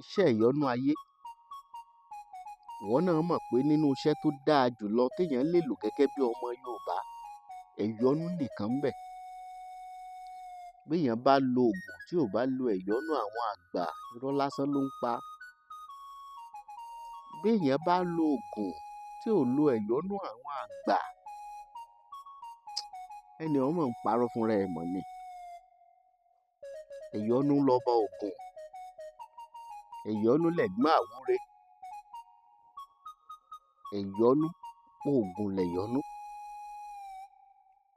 Iṣẹ́ ìyọ́nú ayé, ìwọ náà mọ̀ pé nínú iṣẹ́ tó dáa jùlọ téèyàn lè lò gẹ́gẹ́ bí ọmọ Yorùbá, ẹ̀yọ́nú nìkan ńbẹ̀. Béèyàn bá lo oògùn tí ò bá lo ẹ̀yọ́nú àwọn àgbà, irọ́ lásán ló ń pa. Béèyàn bá lo oògùn tí ò lo ẹ̀yọ́nú àwọn àgbà, ẹni ọ̀hún mọ̀ ń parọ́ fúnra ẹ̀ mọ̀ ni. Ẹ̀yọ́nú lọba ògùn, ẹ̀yọ́nú lẹ̀gbọ́n àwúre, ẹ̀yọ́nú oògùn lẹ̀yọ́nú.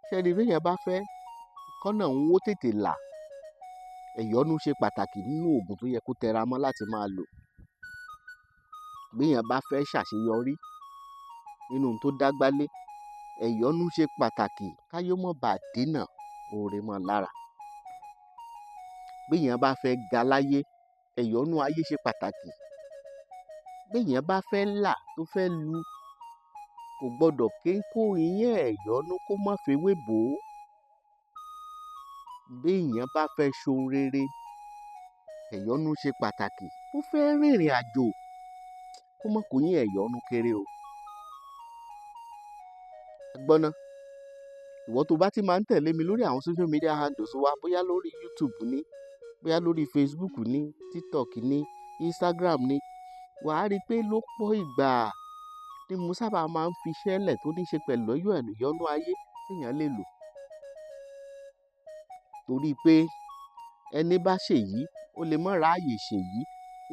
Ṣé ẹ rí, béèyàn bá fẹ́ kọ́nà òun ó tètè là, ẹ̀yọ́nú ṣe pàtàkì nínú oògùn tó yẹ kó tẹra mọ́ láti máa lò. Béèyàn bá fẹ́ ṣàṣeyọrí nínú ohun tó dágbálé, ẹ̀yọ́nú ṣe pàtàkì káyé má baà dínà oore mọ́ ọn lára. Béèyàn bá fẹ́ ga láyé, ẹ̀yọ́nú ayé ṣe pàtàkì. Béèyàn bá fẹ́ là, tó fẹ́ lu, kò gbọdọ̀ kékó iyán ẹ̀yọ́nú kó má fewé bò ó. Béèyàn bá fẹ́ ṣohun rere, ẹ̀yọ́nú ṣe pàtàkì. Bó fẹ́ rìnrìn àjò, kó má kóyán ẹ̀yọ́nú kéré o. Ẹ gbọ́ ná, ìwọ tó bá ti máa ń tẹ̀lé mi lórí àwọn social media handles wa, bóyá lórí YouTube ni, bóyá lórí Facebook ni, TikTok ni, Instagram ni, wàá rí i pé lọ́pọ̀ ìgbà ni mo sábà máa ń fi iṣẹ́ lẹ̀ tó ní ṣe pẹ̀lú ẹ̀yọ́nú ayé téèyàn lè lò. Torí pé ẹni bá ṣèyí, ó lè má ráàyè ṣèyí.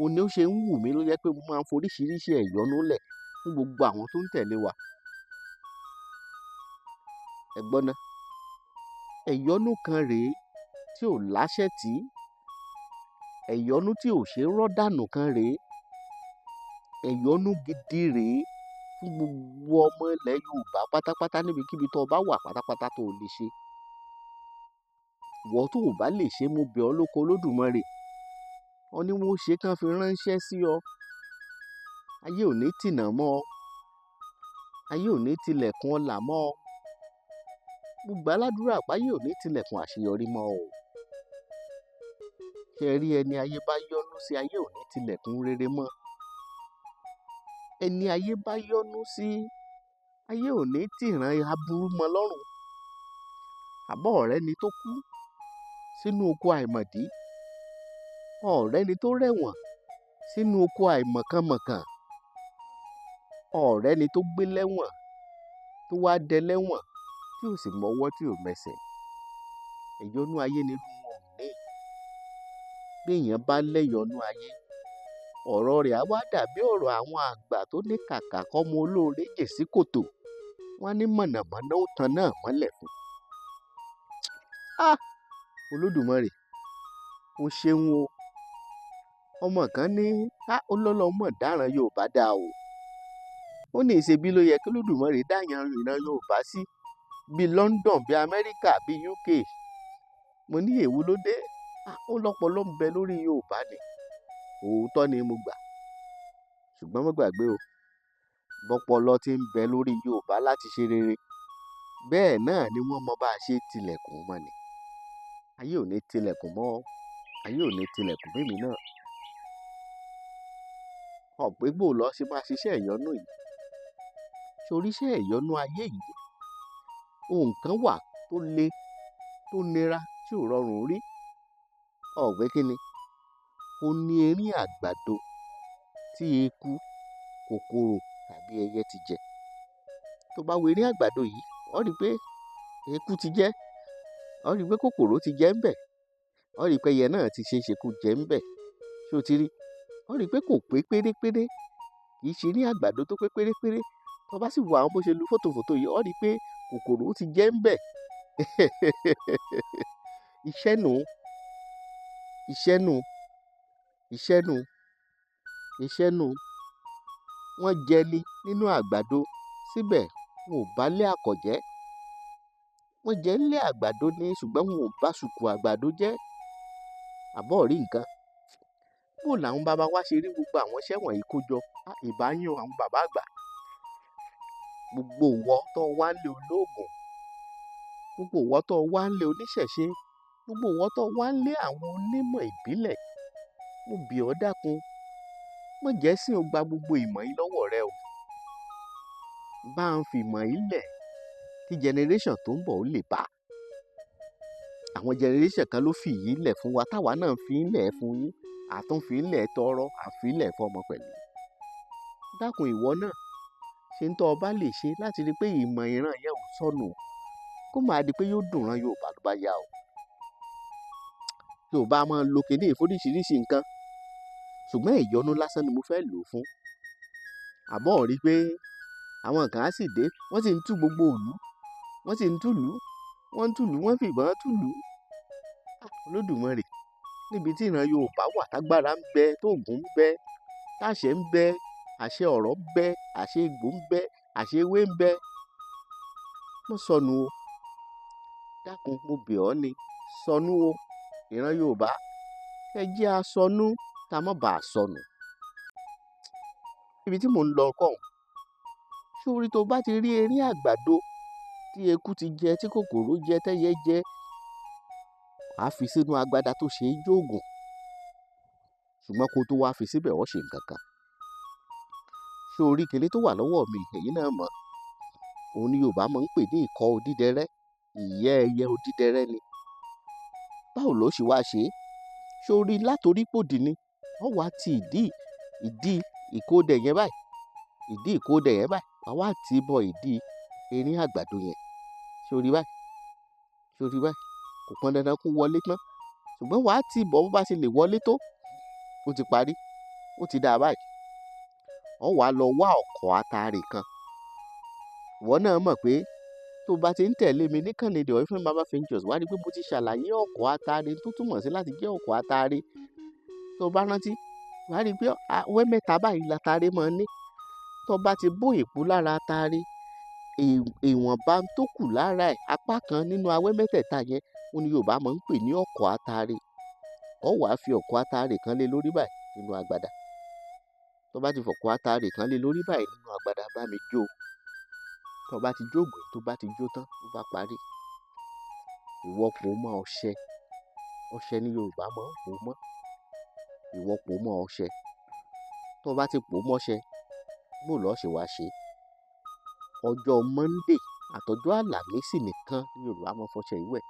Òun ni ó ṣe ń wù mí ló jẹ́ pé mo máa ń foríṣiríṣi ẹ̀yọ́nú lẹ̀ fún gbogbo àwọn tó ń tẹ̀lé wa. Ẹ gbọ́ ná, ẹ̀yọ́nú kan rèé tí ò láṣẹ̀tí, ẹ̀yọ́nú tí ò ṣeé rọ́ dànù kan rèé, ẹ̀yọ́nú gidi rèé fún gbogbo ọmọ ilẹ̀ Yorùbá pátápátá níbikíbi tó o bá wà pátápátá tó o lè ṣe. Ìwọ tó o bá lè ṣe, mo bẹ̀ ọ́ lóko Olódùmarè. Wọ́n ní wọ́n ṣe kán fi ránṣẹ́ sí ọ. Ayé ò ní tìnà mọ́ ọ. Ayé ò ní tilẹ̀kùn ọlà mọ́ ọ. Mo gbà á ládùúrà páyé ò ní tilẹ̀kùn àṣeyọrí mọ́ ọ o. Ṣé ẹ rí, ẹni ayé bá yọ́nú sí, ayé ò ní tilẹ̀kùn rere mọ́. Ẹni ayé bá yọ́nú sí, ayé ò ní tìran aburú mọ́ lọ́rùn. Àbọ̀ ọ̀rẹ́ ni tó kú sínú oko àìmọ̀dí, ọ̀rẹ́ ni tó rẹ̀wọ̀n sínú oko àìmọ̀kànmọ̀kàn, ọ̀rẹ́ ni tó gbé lẹ́wọ̀n tó wá dẹlẹ́wọ̀n tí ò sì mọwọ́ tí ò mẹsẹ̀. Ẹ̀yọ́nú ayé nirú wọn ò ní. Béèyàn bá lẹ́yọ̀nú ayé, ọ̀rọ̀ rẹ̀ á wá dàbí ọ̀rọ̀ àwọn àgbà tó ní kàkà kọ́mọ olóore jìn sí kòtò, wọ́n á ní mọ̀nàmọ́ná ó tan náà mọ́lẹ̀ fún. Ah! Olódùmarè, o ṣeun o. Ọmọ kan ní, á ó lọ́lọ́run mọ̀ dáràn Yorùbá dáa o. Ó ní ìṣebí ló yẹ kí Olódùmarè dáyan ìran Yorùbá sí bíi London, bíi Amẹ́ríkà, bíi UK. Mo ní èwo ló dé? Ó lọ́pọlọ ń bẹ lórí Yorùbá ni. Òótọ́ ni mo gbà. Ṣùgbọ́n má gbàgbé o, bọ́pọlọ tí ń bẹ lórí Yorùbá láti ṣe rere, bẹ́ẹ̀ náà ni wọ́n mọ bá a ṣe tilẹ̀kùn mọ́ ni. Ayé ò ní tilẹ̀kùn mọ́ ọ, ayé ò ní tilẹ̀kùn mémi náà. Ọ̀pẹ́ bò lọ ṣe máa ṣiṣẹ́ ìyọ́nú yìí. Torí iṣẹ́ ìyọ́nú ayé yìí, ohun kan wà tó le, tó nira, tí ò rọrùn rí. Ọ̀pẹ́ kí ni? Ó ní erín àgbàdo tí eku, kòkòrò tàbí ẹyẹ ti jẹ. Tó bá wo erín àgbàdo yìí, ó rí pé eku ti jẹ, ó rí pé kòkòrò ti jẹ ńbẹ̀, ó rí pé ẹyẹ náà ti ṣe é ṣe kó jẹ ńbẹ̀. Ṣé o ti rí? Ó rí pé kò pé pérépéré, kì í ṣe erín àgbàdo tó pé pérépéré. Tó bá sì wo àwọn bó ṣe lu fòtòfòtò yìí, ó rí pé kòkòrò ti jẹ ńbẹ̀. Iṣẹ́ nù, iṣẹ́ nù, iṣẹ́ nù, iṣẹ́ nù. Wọ́n jẹ ni nínú àgbàdo, síbẹ̀ wọn ò bá lé àkọ̀jẹ́. Wọ́n jẹ nílé àgbàdo ní, ṣùgbọ́n wọn ò bá ṣùkú àgbàdo jẹ́. Àbọ̀ rí nǹkan. Bó làwọn baba wa ṣe rí gbogbo àwọn iṣẹ́ wọ̀nyí kó jọ? Ìbá yín o, àwọn bàbá àgbà. Gbogbo ìwọ tó wá ń lé olóògùn, gbogbo ìwọ tó wá ń lé oníṣẹ̀ṣe, gbogbo ìwọ tó wá ń lé àwọn onímọ̀ ìbílẹ̀, mo bẹ̀ ọ́ dákun. Má jẹ́ sìn ó gba gbogbo ìmọ̀ yìí lọ́wọ́ rẹ o. Bá ń fi ìmọ̀ yìí lẹ̀ kí generation tó ń bọ̀ ó lè bá. Àwọn generation kan ló fi yìí lẹ̀ fún wa, táwa náà fi ń lẹ̀ fún yín, àtún fi ń lẹ̀ tọrọ, àfi ń lẹ̀ fọmọ pẹ̀lú. Dákun ìwọ náà, ṣe ń tọ́ ọ bá lè ṣe láti rí pé ìmọ̀ ìran yẹn ò sọnù, kó máa di pé yóò dùn ran Yorùbá ló bá yá o. Yorùbá máa ń lo kinní yìí fóríṣiríṣi nǹkan, ṣùgbọ́n ìyọnu lásán ni mo fẹ́ lò ó fún. Àbọ̀ rí pé àwọn kan á sì dé, wọ́n sì ń tú gbogbo ìlú, wọ́n sì ń túlùú, wọ́n ń túlùú, wọ́n fìbọn túlùú. Olódùmarè, níbi tí ìran Yorùbá wà, tágbára ń bẹ, tóògùn ń bẹ, táṣẹ ń bẹ, àṣẹ ọ̀rọ̀ ń bẹ, àṣẹ egbò ń bẹ, àṣẹ ewé ń bẹ. Má sọnù o. Dákun, mo bẹ̀ ọ́ ni, sọnù o. Ìran Yorùbá, ẹ jẹ́ a sọnù ká má bàa sọnù. Ibi tí mò ń lọ kọ́ òun. Ṣé orí tó bá ti rí erín àgbàdo tí eku ti jẹ, tí kòkòrò jẹ, tẹ́yẹ jẹ, wàá fi sínú agbada tó ṣe é jóògùn. Ṣùgbọ́n kó tó wá fi síbẹ̀, ó ṣe nǹkan kan. Ṣé orí kinní tó wà lọ́wọ́ mi, èyí náà mọ̀? Òun ni Yorùbá máa ń pè ní ìkọ́ odídẹrẹ́. Ìyẹ́ ẹyẹ odídẹrẹ́ ni. Báwo ló ṣe wá ṣe é? Ṣé orí látorí pòdì ni? Wọ́n wá ti ìdí ìkódẹ yẹn báyìí. Ìdí ìkódẹ yẹn báyìí. Wàá wá ti bọ ìdí erín àgbàdo yẹn. Ṣé o rí báyìí? Ṣé o rí báyìí? Kò pọn dandan kó wọlé tán. Ṣùgbọ́n wàá ti bọ̀ bó bá ṣe lè wọlé tó. Ó ti parí. Ó ti dáa báyìí. Ó wá lọ wá ọ̀kọ̀ atare kan. Ìwọ náà mọ̀ pé tó bá ti ń tẹ̀lé mi níkànnì The Oriflame Herbal Ventures, wàá rí pé mo ti ṣàlàyé ọ̀kọ̀ atare tó túmọ̀ sí láti jẹ́ ọ̀kọ̀ atare. Tó bá rántí, wàá rí pé awẹ́ mẹ́ta báyìí latare máa ń ní. Tó bá ti bó èpo lára atare, ìwọ̀nba tó kù lára ẹ̀, apá kan nínú awẹ́ mẹ́tẹ̀ẹ̀ta yẹn, òun ni Yorùbá máa ń pè ní ọ̀kọ̀ atare. Ó wá fi ọ̀kọ̀ atare kan lé lórí báyìí nínú agbada. Tó bá ti fọ̀kọ̀ atare kan lé lórí báyìí nínú agbada, bá mi jó. Tó bá ti jóògùn, tó bá ti jó tán, ó bá parí. Ìwọ pò mọ́ ọṣẹ. Ọṣẹ ni Yorùbá máa ń pò mọ́. Ìwọ pò mọ́ ọṣẹ. Tó bá ti pò mọ́ ọṣẹ, bó ló ṣe wá ṣe? Ọjọ́ Monday àtọjọ́ Àlàmísì nìkan ni Yorùbá máa ń fọṣẹ ìwẹ̀.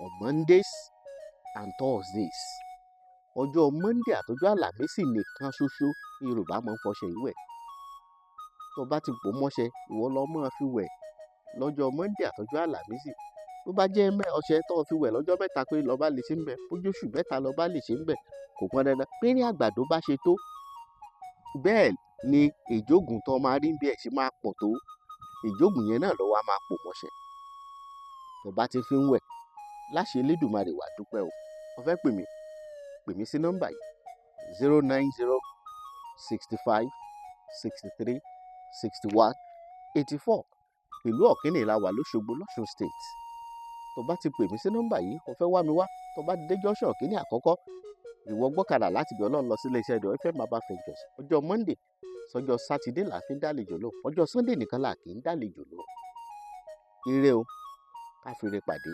On Mondays and Thursdays. Ọjọ́ Monday àtọjọ́ Àlàmísì nìkan ṣoṣo ni Yorùbá máa ń fọṣẹ ìwẹ̀. Tó bá ti pò mọ́ṣẹ, ìwọ lọ máa fi wẹ̀ lọ́jọ́ Monday àtọjọ́ Àlàmísì. Tó bá jẹ́ ọṣẹ tó fi wẹ̀ lọ́jọ́ mẹ́ta pé lọ bá lè ṣe ń bẹ̀, bójú oṣù mẹ́ta lọ bá lè ṣe ń bẹ̀, kò pọn dandan. Péré àgbàdo bá ṣe tó, bẹ́ẹ̀ ni ìjógùn tó máa rí bí ẹ ṣe máa pọ̀ tó. Ìjógùn yẹn náà ló wá máa pò mọ́ṣẹ. Tó bá ti fi ń wẹ̀, láṣẹ Elédùmarè wá dúpẹ́ o. O fẹ́ pè mí? Pè mí sí nọ́mbà yìí: 090 65 63 61 84. Ìlú Ọ̀kínì la wà lóṣogbo, l'Ọ́ṣun State. Tó bá ti pè mí sí nọ́mbà yìí, o fẹ́ wá mi wá. Tó bá dé junction Ọ̀kínì àkọ́kọ́, ìwọ gbọ́kadà láti bí Ọlọ́run lọ sí ilé iṣẹ́ The Oriflame Herbal Ventures. Ọjọ́ Monday sọjọ́ Sátidé là fi ń dálejò lò. Ọjọ́ Sunday nìkan là kì í dálejò lò. Ire o, ká fi ire pàdé.